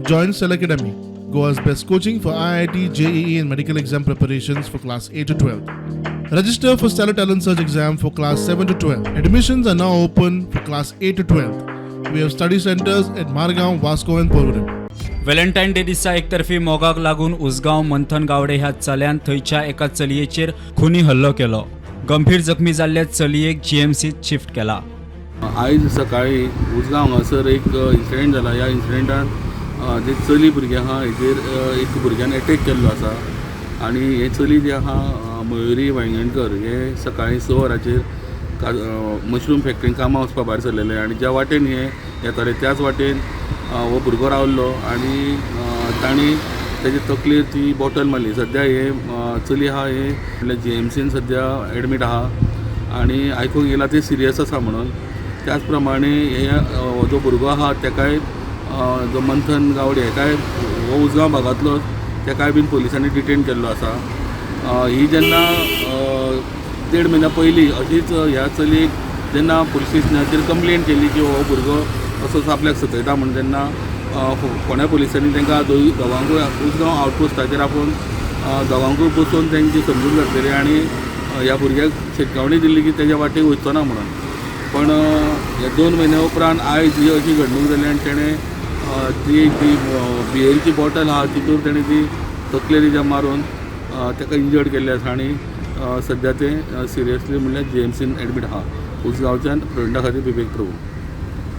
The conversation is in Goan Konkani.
Join Stellar Academy, Goa's best coaching for IIT, JEE, and medical exam preparations for class 8 to 12. Register for Stellar Talent Search exam for class 7 to 12. Admissions are now open for class 8 to 12. We have study centers at Margao, Vasco, and Porvorim. Valentine day दिसा एकतर्फी मोगाक लागून उसगांव मंथन गावडे ह्या चल्यान थंयच्या एका चलयेचेर खुनी हल्लो केलो. गंभीर जखमी जाल्ल्या चलयेक जीएमसीत शिफ्ट केला. आयज सकाळी उसगांव हांगासर एक इन्सिडेंट जाला. ह्या इन्सिडेंटान जे चली भुरगें आहा हेजेर एक भुरग्यान एटॅक केल्लो आसा आनी हें चली जें आहा, मयुरी वायंगणकर, हें सकाळी 6 वरांचेर मशरूम फॅक्टरीन कामां वचपा भायर सरलेलें आनी ज्या वाटेन हे येताले त्याच वाटेन हो भुरगो रावल्लो आनी तांणी तेजे तकलेर ती बॉटल मारली. सद्या हे चली आहा हे म्हणल्यार जीएमसीन सद्या एडमीट आहा आनी आयकूंक येयलां ते सिरियस आसा म्हणून. त्याच प्रमाणे हे हो जो भुरगो आहा तेकाय, जो मंथन गावडे, हेकाय, हो उसगांव भागांतलोच, तेकाय बीन पोलिसांनी डिटेन केल्लो आसा. ही जेन्ना देड म्हयन्या पयलीं अशीच ह्या चलयेक जेन्ना पुलीस स्टेशनाचेर कंप्लेन केली की हो भुरगो असो असो आपल्याक सतयता म्हूण, तेन्ना फोंड्या पुलिसांनी तांकां दोगांकूय उसगांव आउटपोस्टाचेर आपोवन दोगांकूय बसोवन तांची समजूत घातलेली आनी ह्या भुरग्याक शिटकावणी दिल्ली की तेज्या वाटेक वचचो ना म्हणून. पण ह्या 2 म्हयन्या उपरांत आयज ही अशी घडणूक जाली आनी तेणें ती ती बियरीची बॉटल आहा तितूर तेणें ती तकलेर तेज्या मारून ताका इंजर्ड केल्लें आसा आनी सद्या तें सिरियसली म्हणल्यार जीएमसीन एडमीट आहा. उसगांवच्यान प्रेविंडा खातीर विवेक प्रभू.